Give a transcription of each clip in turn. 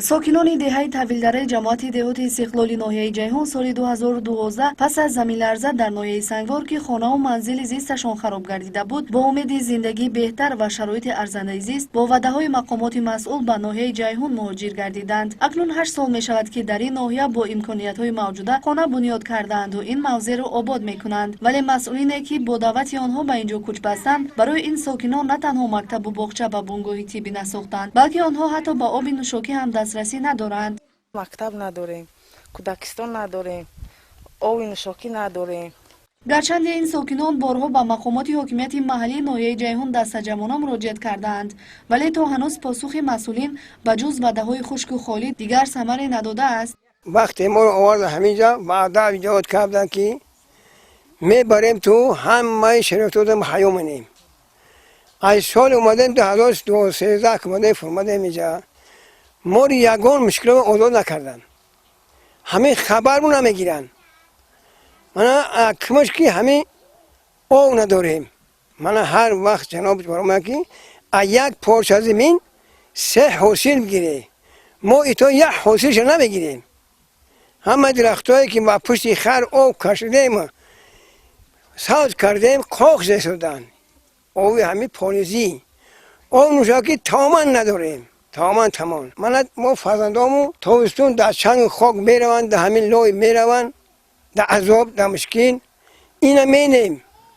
Сокинони деҳаи Тавилдараи ҷамоати деҳоти Истиқлоли ноҳияи Ҷайҳун соли 2012 пас аз заминларза дар ноҳияи Сангвор, ки хонаву манзили зисташон хароб гардида буд, бо умеди зиндагии беҳтар ва шароити арзандаи зист бо ваъдаҳои мақомоти масъул ба ноҳияи Ҷайҳун муҳоҷир гардиданд. Акнун 8 сол мешавад, ки дар ин ноҳия бо имкониятҳои мавҷуда хона бунёд кардаанду ин мавзеъро обод мекунанд. Вале масъулине, ки бо даъвати онҳо ба ин ҷо кӯч бастанд, барои ин сокинон на танҳо мактабу боғча ва бунгоҳи тиббӣ насохтанд, балки онҳо ҳатто ба оби нӯшокӣ ҳам дастрасӣ надоранд. Мактаб надорем, кӯдакистон надорем, оби нӯшокӣ надорем. Гарчанде ин сокинон борҳо ба мақомоти ҳокимияти маҳаллии ноҳияи Ҷайҳун дастаҷамъона муроҷиат кардаанд, вале то ҳанӯз посухи масъулин ба ҷуз ваъдаҳои хушку холӣ дигар самаре надодааст. Вақте моро оварда ҳаминҷа, ваъда иҷод карданд, ки мебарем, ту ҳамаи шароитото муҳайё менем. Аз соли омадем, 2013 ки омадем, фурмадем инҷа, моро ягон мушкилот озод накарданд. Ҳамин хабармон намегиранд. Мана кимаш ки ҳамин об надорем. Мана ҳар вақт ҷаноб баромад, ки аз як порча замин се ҳосил бигирем. Мо ито як ҳосилша намегирем. Ҳама дарахтое, ки ба пушти хар об кашидем, сабз кардем, қоқ зесуданд. Оби ҳамин полизӣ, об нӯшокӣ тамоман надорем, тамоман тамом. Мана мо фарзандому тобистон дар чангу хок мераванд, дар ҳамин лой мераванд, дар азоб, дар мушкил. Ина менем,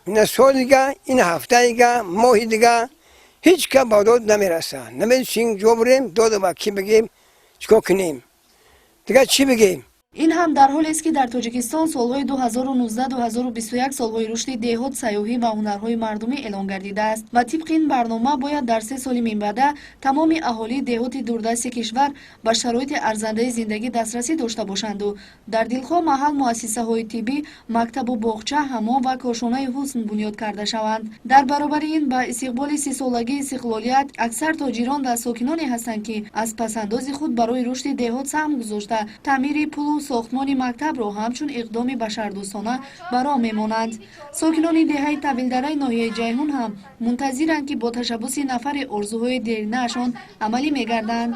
ина сол дига, ина ҳафта дига, моҳи дига ҳеҷ кас ба дод намерасад. Намедонем, чӣ ҷо бурем, дода ба кӣ бигем, чикор кунем, дигар чӣ бигем? Ин ҳам дар ҳолест, ки дар Тоҷикистон солҳои 2019-2021 солҳои рушди деҳот, сайёҳӣ ва ҳунарҳои мардумӣ эълон гардидааст ва тибқи ин барнома бояд дар 3 соли минбаъда тамоми аҳолии деҳоти дурдасти кишвар ба шароити арзандаи зиндагӣ дастрасӣ дошта бошанду дар дилхоҳ маҳал муассисаҳои тиббӣ, мактабу боғча, ҳаммом ва кошонаи ҳусн бунёд карда шаванд. Дар баробари ин, ба истиқболи 30-солагии истиқлолият аксар тоҷирон ва сокиноне ҳастанд, ки аз пасандози худ барои рушди деҳот саҳм гузошта, таъмири пулу сохтмони мактабро ҳамчун иқдоми башардӯстона ба роҳ мемонанд. Сокинони деҳаи Тавилдараи ноҳияи Ҷайҳун ҳам мунтазиранд, ки бо ташаббуси нафаре орзуҳои дернаашон амалӣ мегарданд.